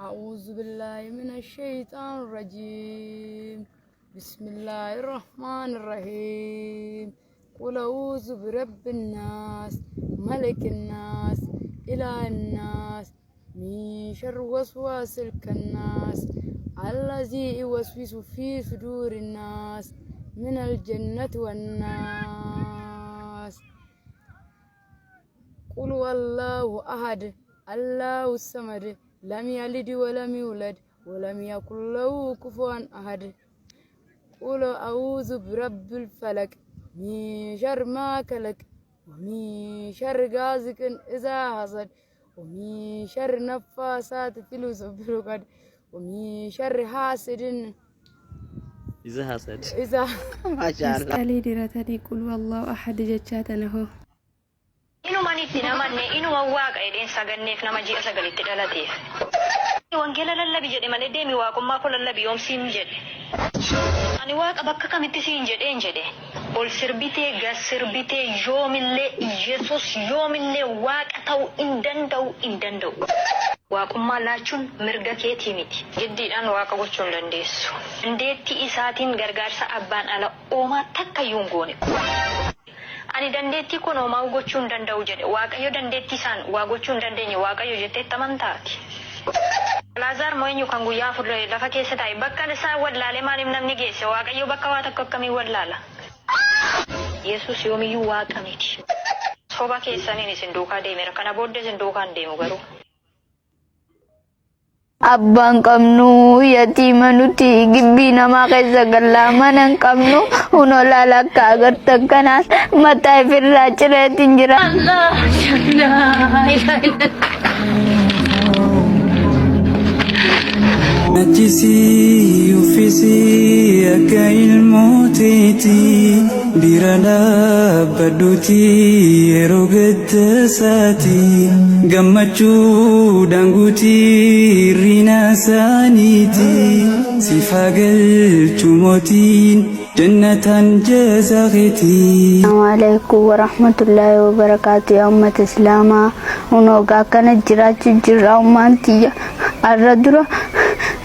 أعوذ بالله من الشيطان الرجيم. بسم الله الرحمن الرحيم. قل أعوذ برب الناس، ملك الناس، إله الناس، من شر وسواس الكناس، الذي يوسوس في صدور الناس، من الجنة والناس. قل هو الله أحد، الله الصمد، لم يلد ولم يولد ولم يكن له كفوا أحد. قل أعوذ برب الفلق، من شر ما خلق، ومن شر غاسق إذا حسد، ومن شر نفاثات في العقد، ومن شر حاسد إذا حسد. إذا Maashaallah. Masqalii diratanii qul wallahu ahad jechaa tana hoo. Inuman itti namanne, inuma waaqa jedheen saganneef nama ji'a 9tti dhalateef. Wangeela lallabi jedhe malee deemi waaqummaa koo lallabi yoom siin jedhe. Ani waaqa bakka kamitti siin jedheen jedhe. Ol sirbitee gad sirbitee yoomillee Yesus yoomillee waaqa ta'uu hin danda'u, hin danda'u. Waaqummaa laachuun mirga keetii miti. Giddiidhaan waaqa gochuu hin dandeessu. Dandeettii isaatiin gargaarsa abbaan ala oomaa takka iyyuu hin goone. Ani dandeettii kun homaa gochuu hin danda'u jedhe. Waaqayyo dandeettii isaan waa gochuu hin dandeenye waaqayyo jetteetti amantaati. Alaazaar moo eenyu kan guyyaa 4 lafa keessa taa'e bakka isaa wallaalee maaliif namni geesse? Waaqayyo bakka waa tokko akkamiin wallaala? Yesus yoomiyyuu waaqa miti. Soba keessaniin isin duukaa deemeera. Kana booddee isin duukaa hin deemu garuu. Abbaan qabnu, yatiima nuti, gibbii namaa keessa gallaa, mana hin qabnu. Hunoo laala, akka agartan kanaas mataa ifirraa cireetiin jira. Nachisii uffisii akka ilmooteeti, bira dhaabbadhuuti yeroo gaddasaati, gammachuudhaan guutii hir'ina isaaniiti, siif haa galchu mootiin jannataan jaza keeti. Assalamu alaikum warahmatullahi wabarakatuh. Yaa ummata islaamaa, hunoo akkana jiraachuu jirra. Ummaan tiyya har'a dura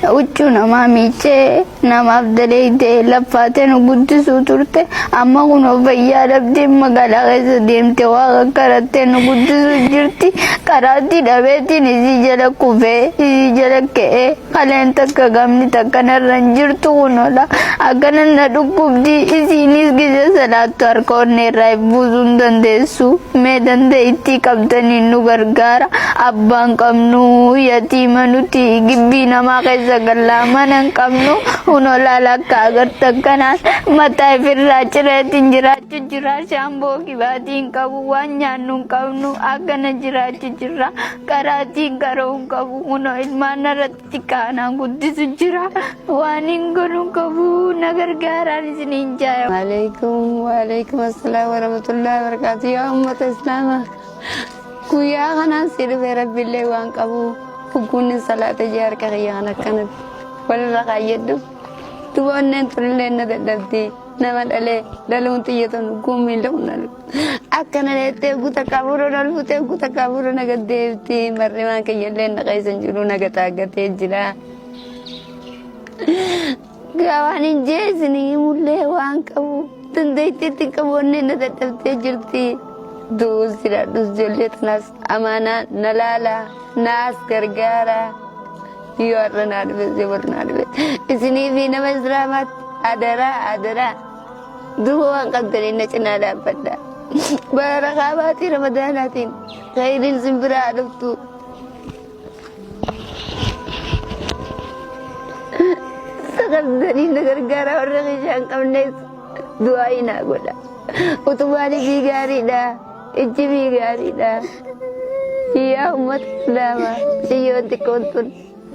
huccuu namaa miicee namaaf daleeytee laffaatee nu guddisuu turte. Amma kunoo fayyaa dhabdee magaalaa keessa deemte waaqa karattee nu guddisuu jirti. Karaatti dhabeetiin isii jala kufee isii jala ka'ee kaleen takka gamni takka narra hin jirtu. Kunoodha, akkana na dhukkubdi. Isiinis gise salaattu harka onnee irraa buusuu hin dandeessu. Mee dandeettii qabdaniin nu gargaara. Abbaan qabnu, yatiima nuti, gibbii namaa keessa gallaa, mana hin qabnu. Hunoo laala, akka agartan kanaas mataa ifirraa cireetiin jiraachuu jira. Shaamboo kibaatii hin qabu, waan nyaannu hin qabnu, akkana jiraachuu jirra. Karaatiin qaroo hin qabu. Kunoo ilmaan irratti xiqqaanaan guddisu jira. Waan hin godhu hin qabu, na gargaaraan isiniin jaaya. Alaikum waalaikum assalam warahmatullahi wabarakatuh. Yaa ummata islaamaa, guyyaa kanaan si dhufe. Rabbiillee waan qabu hugguunni salaata jee harka kiyya kan akkanatti walirra kaayyadhu duba onneen tunillee na dadhabdi. Nama dhalee dhaluun xiyyatoon hugguun miila kun akkana leettee guta qabuura ol futee guta qabuura na gaddeebti. Marrimaan kiyyallee na keessa hin jiru, na gataaggatee jira. Waan hin jeesini himullee waan qabu dandeettiitti hin qabu, onneen na dadhabdee jirti. Du'us jiraadhus ijoollee tanaas amaanaa na laala, naas gargaara. Yoo har'a naa dhufe, yoo bor naa dhufe, isinii fi nama islaamaatti adaraa adaraa duuba waan qabdanii na cinaa dhaabbadha. Bara rakaa baatii ramadaanaatiin khayriin isin biraa dhuftu. Sagaltanii na gargaara, warra meeshaa hin qabnes du'aa naa godha. Utubaan ifii gaariidha. Ijji fi gaariidha. Yaa uummata islaamaa, xiyyoon xiqqoon tun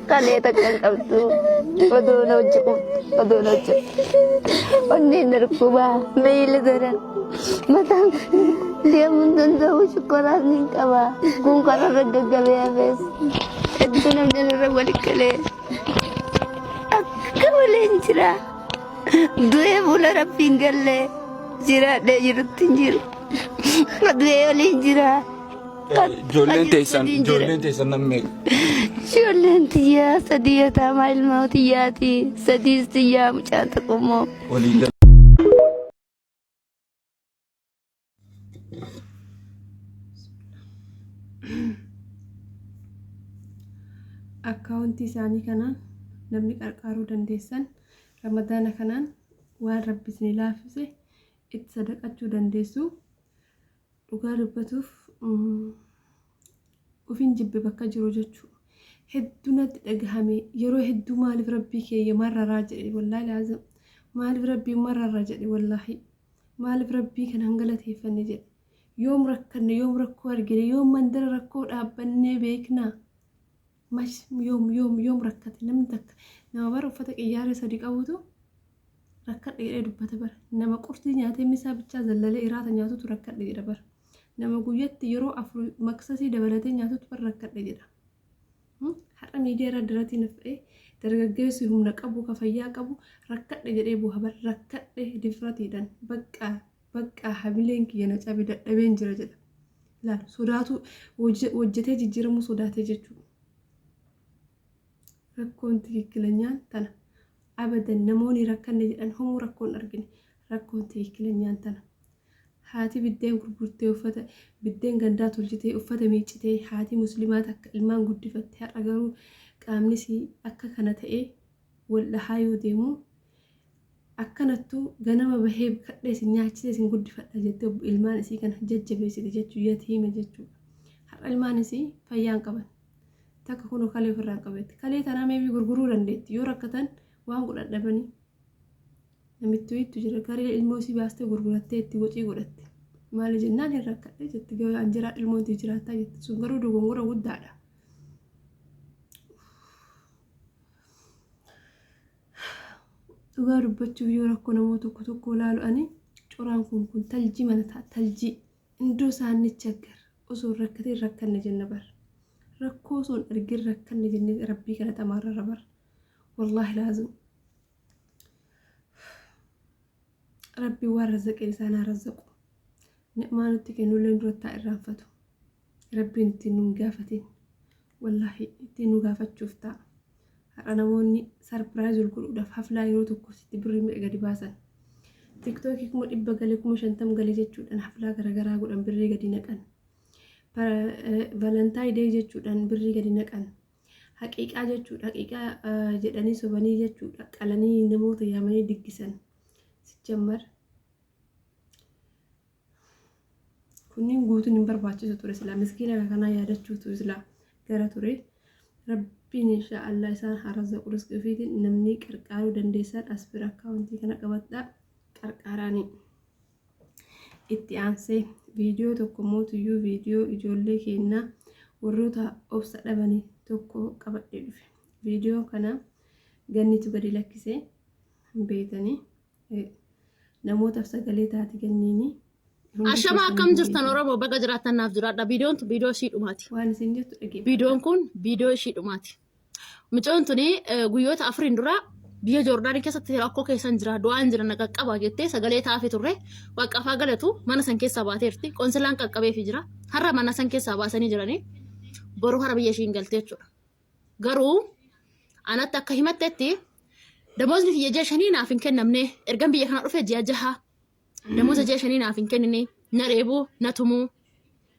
kalee takka hin qabdu. Odoon hojii qubtu, odoon hojii. Onneen na dhukkubaa, miila daran. Mataan deemuu hin danda'u, shukkoraas ni qaba. Kun kararra gaggabee hafees. Hedduu namni irra wali galee. Akka malee hin jira. Du'ee fuula rabbiin gallee jiraadhee jirutti hin jiru. Du'ee waliin jira. Ijoolleen teessan Sadiin jira. ijoolleen teessan nam meeqa? Ijoolleen tiyyaa sadii yataamaa ilmoo tiyyaati. Sadiis tiyyaa mucaan tokko immoo. Walii gala. Akkaawuntii isaanii kanaan namni qarqaaruu dandeessan ramadaana kanaan waan rabbi isinii laaffise itti sadaqachuu dandeessu. Dhugaa dubbatuuf ufin jibbe bakka jiru jechuudha. Hedduu natti dhagahame yeroo hedduu maaliif rabbii keeyya marraraa jedhe wallaahi laazim maaliif rabbii marrara jedhe wallaahi maaliif rabbii kana hin galateeffanne jedhe yoom rakkanne yoom rakkoo argine yoom mandara rakkoo dhaabbannee beeknaa mash yoom yoom yoom rakkate namni takka nama bara uffata qiyyaaree sadi qabutu rakkadhe jedhee dubbata bara nama qurxii nyaatee misaa bichaa zallalee iraata nyaatutu rakkadhe jedha bara nama guyyatti yeroo afur maksasii dabalatee nyaatutu bara rakkadhe jedha har'a miidiyaa irra diratii naf ta'e dargaggeessi humna qabu ka fayyaa qabu rakkadhe jedhee buha bara rakkadhe difratiidhaan baqqaa baqqaa hamileen kiyya na cabe dadhabeen jira jedha laal sodaatu hojjetee jijjiiramuu sodaatee jechuudha. Rakkoon tikikkilanyaan tana. Abadan namoonni rakkanne jedhan homuu rakkoon argine. Rakkoon tikikkilanyaan tana. Haati biddeen gurgurtee uffata biddeen gandaa tolchitee uffata miiccitee haati muslimaa takka ilmaan guddifatte har'a garuu qaamnisii akka kana ta'ee wal dhahaa yoo deemu akkanattuu ganama bahee kadhee isin nyaachisee isin guddifadha jettee ilmaan isii kana jajjabeessite jechuu yatiima jechuudha. Har'a ilmaan isii fayyaa hin qaban. Takka kunoo kalee ofirraa hin qabeetti. Kalee tanaa meebii gurguruu dandeetti. Yoo rakkatan waan godhan dhabanii. Namitti wayiitu jira. Garee ilmoo isii baastee gurgurattee itti wacii godhatte. Maali jennaan hin rakkadhe jetti. Garuu an jiraa ilmoon itti jiraattaa jetti. Sun garuu dogongora guddaadha. Dhugaa dubbachuuf yoo rakkoo namoota tokko tokko ilaalu ani coraan kun kun taljii mana ta'a taljii indoo isaan chaggar osoo hin rakkatin rakkanne jenna bar rakkoo osoo hin argin rakkanne jennee rabbii kana xamaarrarra bar wallaahi laazim rabbii waan razzaqeen isaan haa razzaqu ni'maa nutti kennullee duratti haa irraanfatu rabbiin ittiin nun gaafatin wallaahi ittiin nu gaafachuuf ta'a. Har'a namoonni sarpiraayiz ol godhuudhaaf haflaa yeroo tokko sitti birrii meeqa gadi baasan. Tiktookii 100,000 gale 50,000 gale jechuudhaan haflaa garaagaraa godhan birrii gadi naqan. Valentine day jechuudhaan birrii gadi naqan. Haqiiqaa jechuudha haqiiqaa jedhanii sobanii jechuudha qalanii namoota yaamanii diggisan. Sichammar Kunniin guutuun hin barbaachisu ture silaa miskiina kanaa yaadachuutu silaa gara ture. Rabbiin inshaa Allah isaan haa razaqu rizqii ofiitiin namni qarqaaruu dandeessan as bira akkaawuntii kana qabadhaa qarqaaraanii. Itti aansee viidiyoo tokko mootuyyuu viidiyoo ijoollee keennaa warroota obsa dhabanii tokko qabadhee dhufe. Viidiyoo kana gannitu gadi lakkisee beetanii. Namootaaf sagalee taati ganniini. Hundi Ashama keessan akkam hin jirtan beektan. Oromoo baga jiraattan naaf jiraadha. Viidiyoon tun viidiyoo ishii dhumaati. Waan isin jettu dhaggeeffadha. Viidiyoon kun viidiyoo ishii dhumaati. Mucoon tuni guyyoota afuriin dura biyya Joordaanii keessatti rakkoo keessan jira du'aan jira na qaqqaba jettee sagalee taafii turre waaqafaa galatu mana san keessaa baateerti. Qonsilaan qaqqabeefii jira. Har'a mana san keessaa baasanii jiranii boru hara biyya ishiin galte jechuudha. Garuu anatti akka himattetti damoosni kiyya ji'a shanii naaf hin kennamne ergan biyya kana dhufe ji'a jaha damoosa ji'a shanii naaf hin kennine na reebuu na tumuu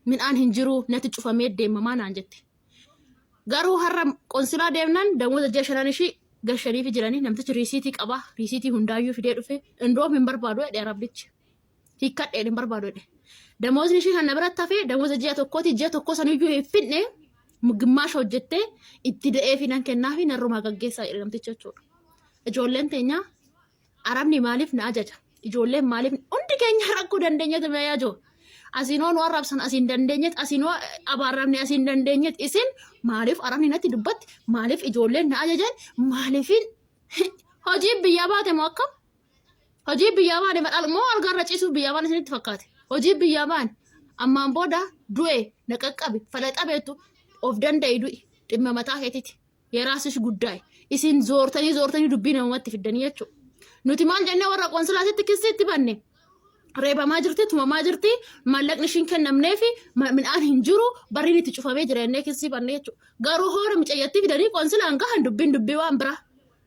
midhaan hin jiru natti cufamee deemamaa naan jette. Garuu har'a qonsilaa deemnaan damoosa ji'a shanan ishii gashaniifi jiranii namtichi riisiitii qaba riisiitii hundaayyuu fidee dhufe indoom hin barbaadu jedhe arabdichi. Hiikkadheen hin barbaadu jedhe. Damoosni ishii kan na biratti hafe damoosa ji'a tokkooti ji'a tokko saniyyuu hin fidne gimmaasha hojjettee itti da'ee fi nan kennaa fi narrumaa gaggeessaa jedhe namtichi jechuudha. Ijoolleen teenya arabni maaliif na ajaja? Ijoolleen maaliif hundi keenya rakkoo dandeenyetu meeyaa jiru. Asiinoo nu arrabsan asiin dandeenyeet asiinoo abaarramne asiin dandeenyeet isin maaliif arabni natti dubbatti maaliif ijoolleen na ajajan maaliifin hojii biyyaa baate moo akkam? Hojii biyyaa baane madhaal moo algaarra ciisuuf biyyaa baane isinitti fakkaate. Hojii biyyaa baane ammaan booda du'e na qaqqabe falaxa beektu of danda'i du'i dhimma mataa keetiiti. Yeraasish guddaa'e isin zoortanii zoortanii dubbii namumatti fiddanii jechuudha. Nuti maal jennee warra qoonsilaasitti kissiitti banne. Reebamaa jirti, tumamaa jirti, maallaqni ishiin kennamnee fi midhaan hin jiru, barriin itti cufamee jira jennee keessi bannee jechuudha. Garuu hoora micayyattii fidanii qoonsilaan gahan dubbiin dubbii waan biraa.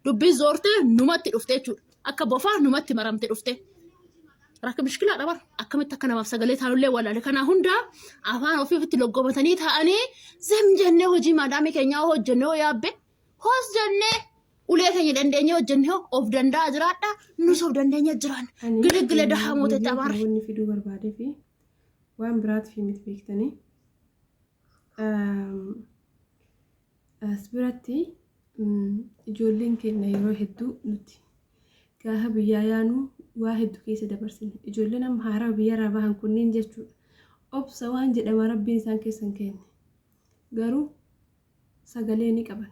Dubbiin zoortee numatti dhufte jechuudha. Akka bofaa numatti maramte dhufte. Rakka mishkilaadha bara. Akkamitti akka namaaf sagalee taanullee wallaale. Kanaa hundaa afaan ofii ofitti loggomatanii taa'anii zem jennee hojii maadaamii keenyaa hojjennee hoo yaabbe. Hoos jennee ulee keenya dandeenyee hojjennee hoo of danda'a jiraadha. Nus of dandeenyee jiraanna. Ani Giligile dahaa mootetti viidiyoo kana abaarre. wanni fiduu barbaadee fi waan biraatiif miti beektanii. As biratti ijoolleen keenya yeroo hedduu nuti gaafa biyyaa yaanu waa hedduu keessa dabarsine. Ijoolleen amma haaraa biyyarraa bahan kunneen jechuudha. Obsa waan jedhama rabbiin isaan keessa hin kenne. Garuu sagalee ni qaban.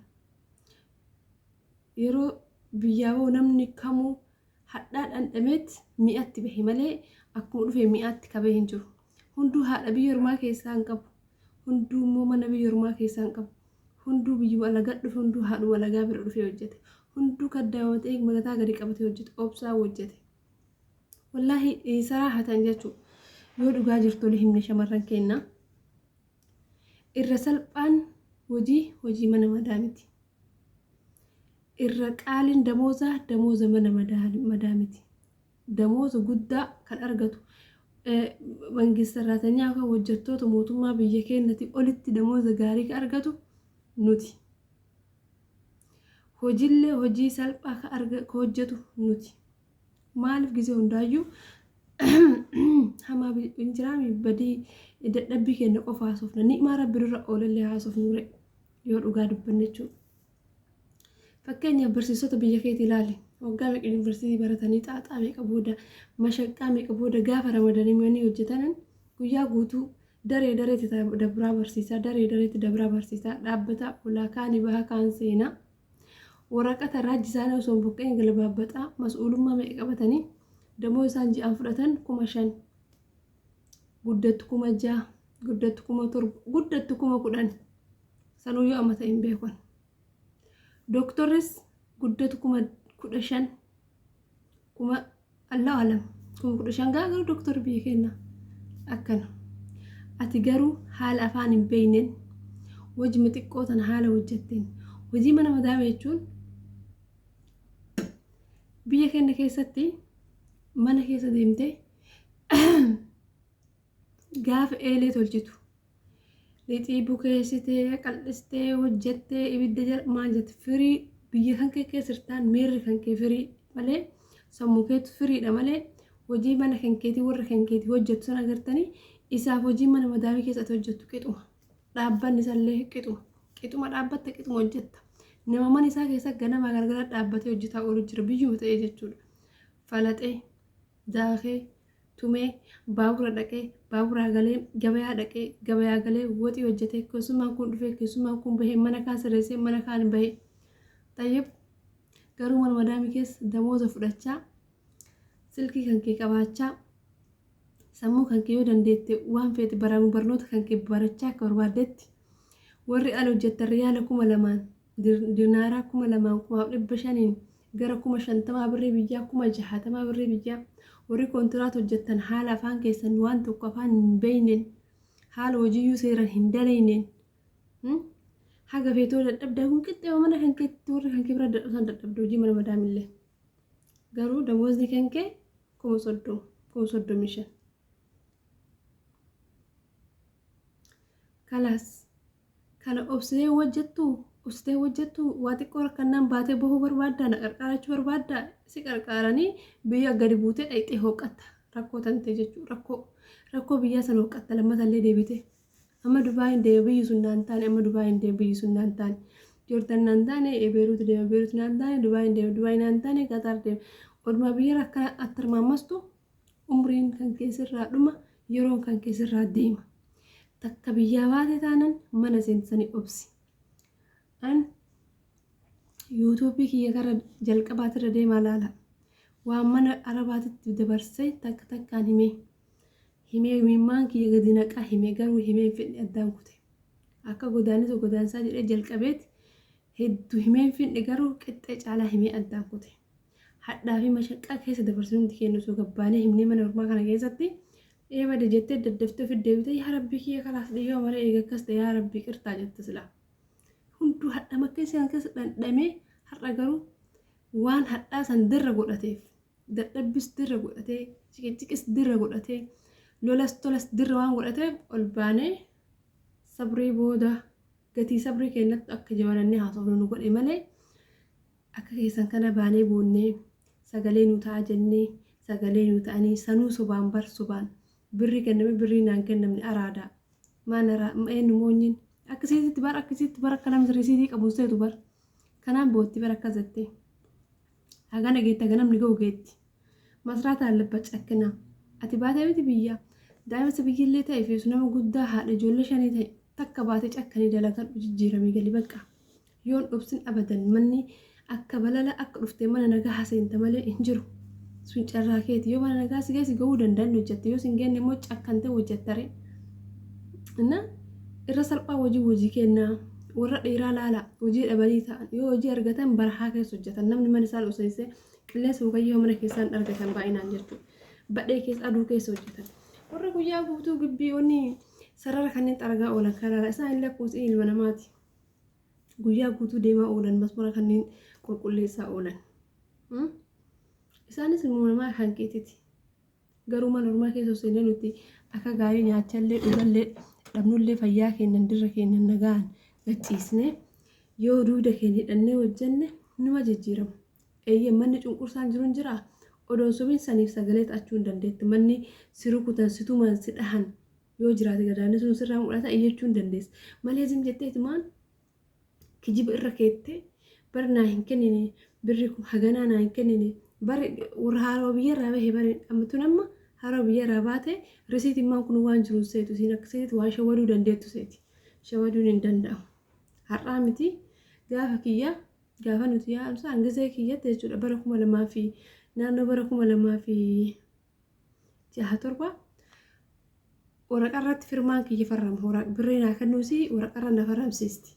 Yeroo biyyaa bahu namni kamuu hadhaa dhandhameet mi'atti bahe malee akkuma dhufe mi'aatti kabee hin jiru. Hunduu haadha biyya ormaa keessaa hin qabu. Hunduu immoo mana biyya ormaa keessaa hin qabu. Hunduu biyyuma alagaa dhufe, hunduu haadhuma alagaa bira dhufee hojjete. Hunduu kaddaamatee mataa gadi qabatee hojjete. Obsaa hojjete. Wallaahi saraa hatan jechuudha. Yoo dhugaa jirtu himne shamarran keenya. Irra salphaan hojii hojii mana madaamiti. Irra qaaliin damoozaa damooza mana madaamiti. Damooza guddaa kan argatu mangist sarraatanyaa yookaan hojjettoota mootummaa biyya keenyatti olitti damooza gaarii kan argatu nuti. Hojiillee hojii salphaa kan hojjetu nuti. Maaliif gisee hundaayyuu hamaa hin jiraami badii dadhabbii keenya qofa haasofna. Ni'maa rabbi dura oolallee haasofnu re yoo dhugaa dubbanne jechuudha. Fakkeenyaaf barsiisota biyya keetii ilaali. Waggaa meeqa yuunivarsiitii baratanii xaaxaa meeqa booda mashaqqaa meeqa booda gaafa ramadanii manii hojjetanan guyyaa guutuu daree dareetti dabraa barsiisaa daree dareetti dabraa barsiisaa dhaabbata olaa kaanii baha kaan seenaa. Waraqata raajji isaanii osoo hin buqqeen galabaabbaxaa mas'uulummaa meeqa qabatanii damoo isaan ji'aan fudhatan 5,000 guddattu 6,000 guddattu 7,000 guddattu 10,000 sanuu yoo amma ta'e hin beekan. Dooktorris guddatu 15,000 kuma Allahu alam 15,000 gaa garuu dooktorri biyya keenya akkana. Ati garuu haala afaan hin beekneen wajjuma xiqqoo tana haala hojjetteen hojii mana madaame jechuun biyya keenya keessatti mana keessa deemtee gaafa eelee tolchitu lixii bukeessitee qal'istee hojjettee ibidda jala maal jette firii biyya kan kee keessa jirtaan miirri kan kee firii malee sammuu keetu firiidha malee hojii mana kan keetii warra kan keetii hojjettu sana agartanii isaaf hojii mana madaamii keessatti hojjettu qixuma dhaabbanni isallee qixuma qixuma dhaabbatta qixuma hojjetta nama mana isaa keessa ganamaa galgala dhaabbatee hojjetaa oolu jira biyyuma ta'ee jechuudha falaxee daakee tumee baabura dhaqee baaburaa galee gabayaa dhaqee gabayaa galee waxii hojjetee keessummaan kun dhufee keessummaan kun bahee mana kaan sirreessee mana kaan bahee tayyib garuu mana madaamii keessa damooza fudhachaa silkii kan kee qabaachaa sammuu kan kee yoo dandeette waan feete barnoota kan kee barachaa akka barbaaddetti warri ala hojjettan riyaala 2,000 dinaaraa 2,000 2,500n gara 50,000 birrii biyyaa 60,000 birrii biyyaa warri kontiraat hojjettan haala afaan keessan waan tokko afaan hin beeyneen haala hojiiyyuu seeran hin dalayneen haga feetoo dadhabdaa kun qixxeema mana kan keetti warri kan kee bira dadhabsan dadhabda hojii mana madaamillee garuu damoosni kan kee 30,000 35,000 kalaas Kana obsitee hojjettuu? Obsitee hojjettuu? Waa xiqqoo rakkannaan baatee bahuu barbaaddaa? Na qarqaarachuu barbaaddaa? Si qarqaaranii biyya gadi buutee dhayxee hooqqatta. Rakkoo tantee jechuudha. Rakkoo rakkoo biyyaa sana hooqqatta lammatallee deebitee. Amma Dubaayin deeme biyyi sun naan taane amma Dubaayin deeme biyyi sun naan taane. Joordan naan taane Beeruut deeme Beeruut naan taane Dubaayin deeme Dubaayin naan taane Qatar deeme. Odumaa biyya rakkana attarmaammastu umriin kan kee sirraa dhuma yeroon kan kee sirraa deema. Takka biyyaa baate taanan mana seensanii obsi. An yuutuubii kiyya kara jalqabaatirra deemaa laala. Waan mana arabaatitti dabarsee takka takkaan himee himee imimmaan kiyya gadi naqaa himee garuu himee hin fidne addaan kute. Akka godaannisa godaansaa jedhee jalqabeeti hedduu himee hin fidne garuu qixxee caalaa himee addaan kute. Hadhaa fi mashaqqaa keessa dabarsinu hundi keenya osoo gabbaanee himnee mana ormaa kana keessatti ee bade jettee daddaftee ofi deebitee yaa rabbii kiyya kalaas dhiyyoo malee eega akkas ta'e yaa rabbii qirtaa jette silaa. Hunduu hadhama keessa keessa dhandhamee har'a garuu waan hadhaa san dirra godhateef dadhabbis dirra godhatee ciqiciqis dirra godhatee lolas tolas dirra waan godhateef ol baanee sabrii booda gatii sabrii keenyatti akka jabanannee haasofnu nu godhe malee akka keessan kana baanee boonnee sagalee nu ta'a jennee sagalee nu ta'anii sanuu sobaan bar sobaan birrii kenname birrii naan kennamne araadaa maan eenyu moonyiin akkasiitti bar akkasiitti bar akka namni risiitii qabu seetu bar kanaan bootti bar akkas jettee hagana geetti haga namni ga'u geetti masraata allabba cakkina ati baatee miti biyya daa'ima isa biyyillee ta'e fi nama guddaa haadha ijoollee shanii ta'e takka baatee cakkanii dalagadhu jijjiiramii gali bakka yoon dhobsin abadan manni akka balala akka dhuftee mana nagaa haseenta malee hin jiru sun carraa keeti yoo mana nagaa si geessi ga'uu danda'an hojjette yoo sin geenne immoo cakkantee hojjettare እና irra salphaa hojii hojii kennaa warra dhiiraa laala hojii dhabanii ta'an yoo hojii argatan barahaa keessa hojjetan namni mana isaan useensee qilleensa mukayyoo mana keessaan argatan baay'inaan jechuudha. Badhee keessa aduu keessa hojjetan. Warra guyyaa guutuu gibbii wanni sarara kanneen xaragaa oolan kanarra isaan illee akkuma ilma namaati. Guyyaa guutuu deemaa oolan masmara kanneen qulqulleessaa oolan. Isaanis ilma namaa kan keetiiti. Garuu mana ormaa keessa seenee nuti akka gaarii nyaachallee dhugallee dhabnullee fayyaa keenyan dirra keenyan nagaan gachiisnee yoo duuda keenya hidhannee hojjenne numa jijjiirama. Eeyyee manni cunqursaan jiru hin jiraa? Odoon sobiin saniif sagalee ta'achuu hin dandeetti. Manni si rukutan si tuman si dhahan yoo jiraate gadaanni sun sirraa mul'ata iyyachuu hin dandeessi. Malee zim jetteetumaan kijiba irra keettee bari naa hin kennine birri kun haganaa naa hin kennine bari warra haaroo biyyarraa bahe bari amma tun amma haaroo biyyarraa baate risiitiin maan kun waan jiru seetu isiin akka seetitti waan shawaduu dandeettu seeti. Shawaduun hin danda'amu. Har'aa miti gaafa kiyya gaafa nuti yaa'amsa hangisee kiyyatti jechuudha bara 2000 fi naannoo bara 2006 7 waraqaa irratti firmaan kiyya farrama birrii naa kennuusi waraqaa irra na farramsiisti.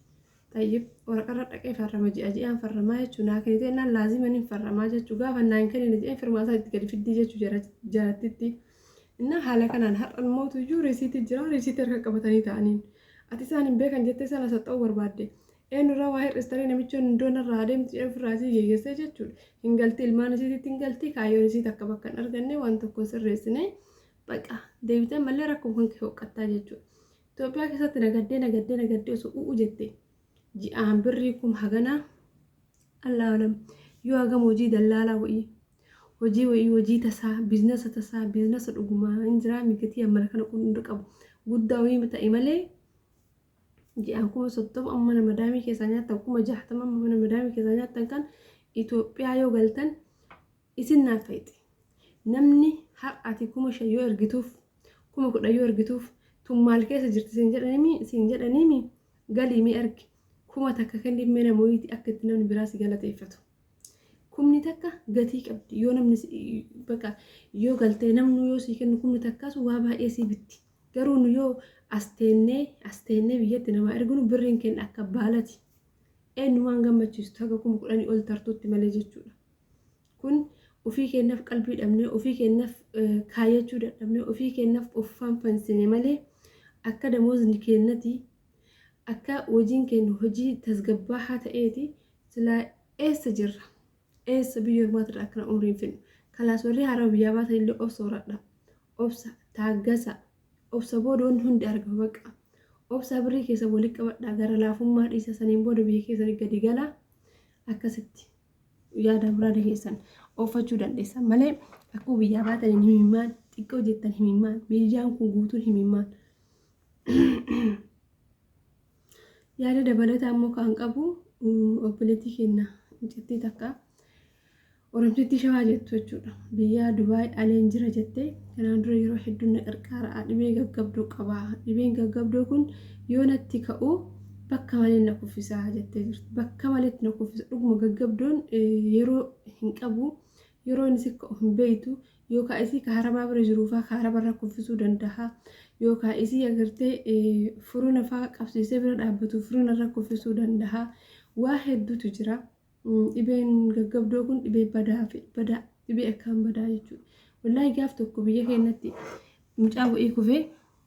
Tayyib waraqaa irra dhaqee farrama ji'a ji'aan farramaa jechuudha naa kennite naan laazima ni farramaa jechuudha gaafa naa hin kennine jedhee firmaa isaa itti gadi fiddii jechuudha jarattitti. Innaa haala kanaan har'a mootu iyyuu risiitii jira risiitii harka qabatanii ta'aniin. Ati isaan hin beekan jettee sana saxxa'uu barbaadde. Eenyurraa waa hir'istanii namichi hundoon irraa adeemti jedhee ofirraa isii geggeessee jechuudha. Hin galti ilmaan isiitti hin galti kaayyoon isii takka bakka hin arganne waan tokko sirreessine baqa deebitee mallee rakkoo kan kee hoqqattaa jechuudha. Itoophiyaa keessatti nagaddee nagaddee nagaddee osoo u'u jette ji'aan birrii kum haganaa Allaa alam yoo hagam hojii dallaalaa wa'ii hojii wa'ii hojii tasaa biizinasa tasaa biizinasa dhugumaa hin jiraa migatii ammana kana hunda qabu guddaa wayii ta'e malee ji'aan 30,000 amma mana madaamii keessaa nyaattan 60,000 amma mana madaamii keessaa nyaattan kan Itoophiyaa yoo galtan isin naaf fayyite. Namni har'aati 5,000 yoo ergituuf 10,000 yoo ergituuf tun maal keessa jirti siin jedhaniimi galii mi ergi 1,000 kenniif mee nama wayiiti akka itti namni biraa si galateeffatu. Kumni takka gatii qabdi yoo namni bakka yoo galtee namni yoo sii kennu kumni takkaas waa baay'ee sii bitti. Garuu nu yoo as teennee as teennee biyyatti namaa erginu birriin keenya akka baalati. Eenyumaan gammachiistu haga 10,000 ol tartuutti malee jechuudha. Kun ofii keenyaaf qalbii dhabnee ofii keenyaaf kaayyachuu dadhabnee ofii keenyaaf of fanfansine malee akka damoosni keenyati akka hojiin keenya hojii tasgabbaahaa ta'eeti silaa eessa jirra eessa biyya ormaatirra akkana umriin finnu kalaas warri haaraa biyyaa baatan illee obsa horadha obsa taaggasa obsa booda wanti hundi argama baqa obsa birrii keessa walitti qabadhaa gara laafummaa dhiisa saniin booda biyya keessanii gadi galaa akkasitti yaada muraada keessan oofachuu dandeessan malee akkuma biyyaa baataniin himimmaan xiqqoo jettan himimmaan miidiyaan kun guutuun himimmaan. Yaada dabalataa immoo kan qabu obboleettii keenya mucattii takka Oromtittii Shawaa jettu jechuudha. Biyya Dubaay aleen jira jettee kanaan dura yeroo hedduu na qarqaara dhibee gaggabdoo qaba. Dhibeen gaggabdoo kun yoo natti ka'u bakka malee na kuffisa jettee jirti. Bakka maleetti na kuffisa. Dhuguma gaggabdoon yeroo hin qabu yeroo inni si ka'u hin beektu yookaan isii ka harabaa bira jiruufaa ka harabarra kuffisuu danda'a yookaan isii agartee furuna faa qabsiisee bira dhaabbatu furuna irra kuffisuu danda'a. Waa hedduutu jira. Dhibeen gaggabdoo kun dhibee badaa fi badaa dhibee akkaan badaa jechuudha. Wallaahi gaaf tokko biyya keenyatti mucaa wa'ii kufee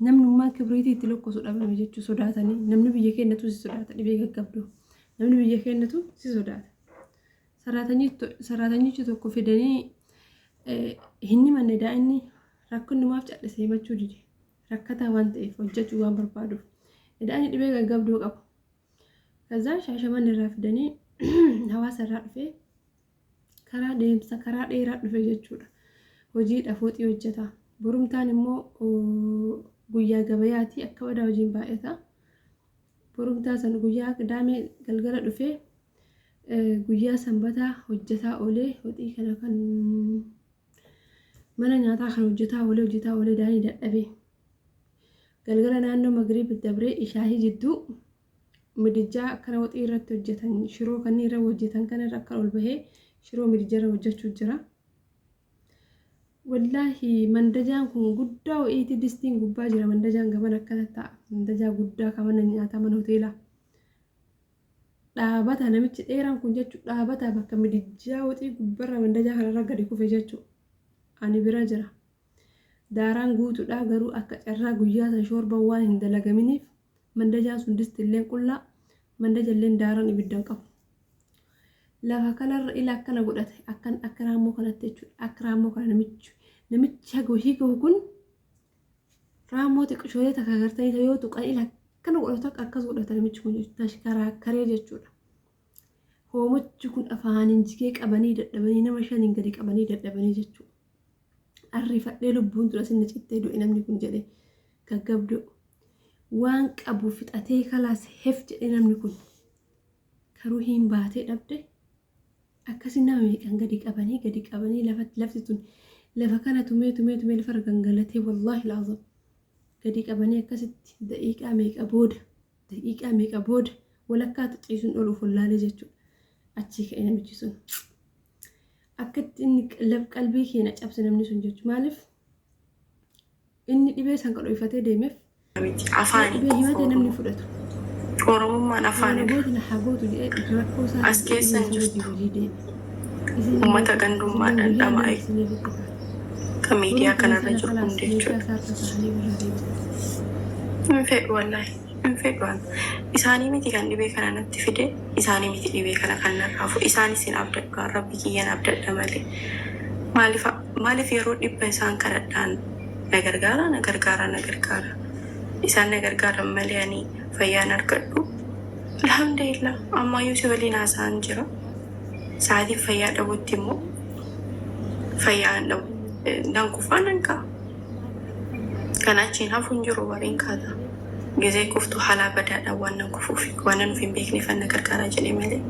namnummaan kibriitii itti lokkosu dhabame jechuu sodaatanii namni biyya keenyatu si sodaata dhibee gaggabdoo. Namni biyya keenyatu si sodaata. Saraatanyichi tokko fidanii hin himanne daa'imni rakkinni maaf callisee himachuu dide. Rakkataa waan ta'eef hojjechuu waan barbaaduuf. Daa'imni dhibee gaggabdoo qabu. Kazaa Shaashamanne irraa fidanii hawaasa irraa dhufee karaa deemsa karaa dheeraa dhufe jechuudha. Hojiidha fooxii hojjeta. Borumtaan immoo guyyaa gabayaati akka badaa hojiin baay'ata. Borumtaa san guyyaa qidaamee galgala dhufee guyyaa sanbataa hojjetaa oolee hoxii kana kan mana nyaataa kan hojjetaa oolee hojjetaa oolee daanii dadhabee. Galgala naannoo magriib dabree ishaahii jidduu midijjaa akkana waxii irratti hojjetan shiroo kanneen irra hojjetan kana irra akka ol bahee shiroo midijja irra hojjechuu jira. Wallaahi mandajaan kun guddaa wa'iiti distiin gubbaa jira mandajaan gaban akkana ta'a mandajaa guddaa kan mana nyaataa mana hoteelaa. Dhaabata namichi dheeraan kun jechuun dhaabata bakka midijjaa waxii gubbarra mandajaa kanarra gadi kufe jechuudha. Ani bira jira. Daaraan guutuudha garuu akka carraa guyyaa san shoorban waan hin dalagaminiif mandajaan sun distilleen qullaa mandajalleen daaraan ibidda hin qabu. Lafa kanarra ila akkana godhate akkan akka raammoo kanatti jechuudha. Akka raammoo kana namichi namichi haga hojii gahu kun raammoo xiqqishoolee takka agartanii yoo tuqan ila akkana godhatu akka akkas godhata namichi kun jechuudha. Tashkaraakkaree jechuudha. Hoomachi kun afaaniin jigee qabanii dadhabanii nama shaniin gadi qabanii dadhabanii jechuudha. Arrifadhee lubbuun tura sinna cittee du'e namni kun jedhe gaggabdoo. Waan qabu fixatee kalaas hef jedhe namni kun. Karuu hin baatee dhabde akkasi nama meeqan gadi qabanii gadi qabanii lafti tun lafa kana tumee tumee tumee lafarra gangalatee wallaahi laazim gadi qabanii akkasitti daqiiqaa meeqa booda daqiiqaa meeqa booda walakkaa ciisuun ol of wallaalee jechuudha. Achii ka'e namichi sun. Akkatti inni qalbii keenya cabse namni sun jechuudha. Maaliif inni dhibee san qadhoifatee deemeef miti afaanii dhibee qofa himate namni Oromoo. fudhatu. Oromummaan Kana afaanidha. gooti na haa gootu jedhee rakkoo isaa As keessa hin hojii jirtu. hojii deeme. Isin illee Uummata isin gandummaadhaan guyyaa lama dhama'e isiniif itti kaata. kan miidiyaa Borumtuma kanarra sana jiru kalaas hundi meeshaa jechuudha. isaa harka kaa'anii birraa deebisan. Hin fedhu wallaahi. Hin fedhu ani. Isaanii miti kan dhibee kana natti fide, isaanii miti dhibee kana kan narraa fuudhe. Isaanis hin abdadhu, rabbi kiyyan abdadha malee. Maaliif maaliif yeroo dhibba isaan kadhadhaan na gargaara, na gargaara, na gargaara. Isaan na gargaaran malee ani fayyaan argadhu. Alhamdulillah ammayyuu si waliin haasa'an jira. Sa'aatiin fayyaa dhabutti immoo fayyaan dhabu. Nan kufaa nan ka'a. Kan achiin hafu hin jiru warreen kaata. Gizee kuftu haala badaadhaan waan nan kufuuf waan nan of hin beekneef na gargaaraa jedhee malee.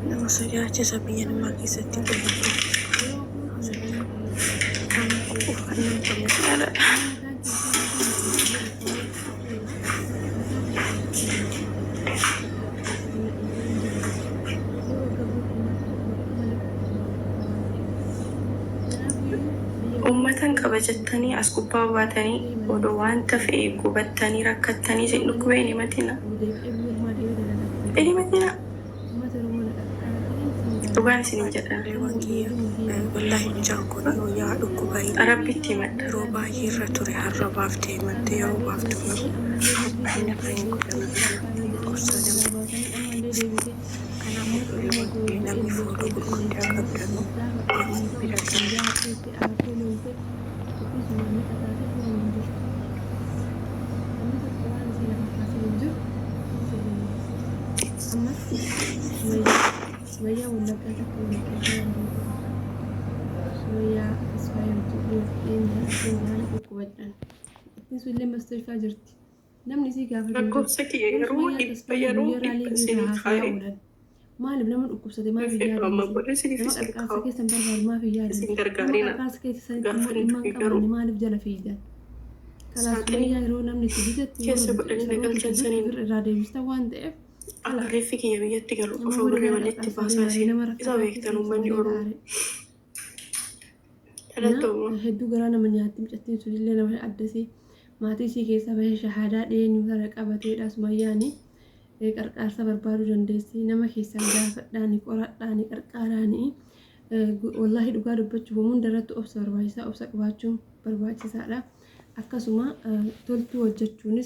Nama sodaachisa biyya namaa keessatti qullubbii. Kan uffannaa hin qabne. Uummatan qaba jettanii as gubbaa baatanii odoo wanta fe'e gubattanii rakkattanii isin dhukkubee hin himatina. Hin himatina. Dhugaan isin jedha. Kiyya wallaahi mucaan kun yoo yaa dhukkuba Rabbitti himadha. yeroo baay'ee irra ture har'a baaftee himatte yeroo baaftu garuu inni irra hin godhamin gorsa nama. Kanaafuu namni fuula gurguddaa qabdanu namni bira ga'a. Sumayyaa Wallaggaa takka waliin Sumayyaa Tasfaayee wajjin dhiyeenya dhukkuba jedhan. Ittiin sun illee mastashfaa jirti. Namni isii gaafatu hin jiru. Lakkoofsa kiyya Namni yeroo Sumayyaa dhibba Tasfaayee yeroo guyyaa dhibba raalii irraa isinii haasayaa kaa'e. oolan. Maaliif nama dhukkubsate maaf Hin hin fedhu amma yaadamne? booda isiniif Nama isin qarqaarsa kaa'u. keessan barbaadu maaf hin yaadamne? Isin Nama gargaarina. qarqaarsa keessa sanitti immoo Gaafa dhimma hin dhufe garuu qabaanne maaliif jala fiigan? Kanaaf saaxinii Sumayyaa yeroo namni itti bitetti keessa yeroo godhanii na saroota galchan itti saniin bitte irraa deebista waan ta'eef akka kalaas reeffi kiyya biyyatti galu nama qofa booda birrii gara walitti qarqaarsa baasaa deemanii isin nama isa rakkataa beektan keessa uummanni sagalee Oromoo. aare. Dhalattooma. Hedduu garaa nama nyaatti mucattiin sunillee nama addasii maatii isii keessaa bahee shahaadaa dhiyeenyu sana qabateedha Sumayyaani. Qarqaarsa barbaaduu dandeessi. Nama keessan gaafadhaani, qoradhaani, qarqaaraani. Wallaahi dhugaa dubbachuuf hunda irratti obsa barbaachisaa, obsa qabaachuun barbaachisaadha. Akkasuma toltuu hojjechuunis.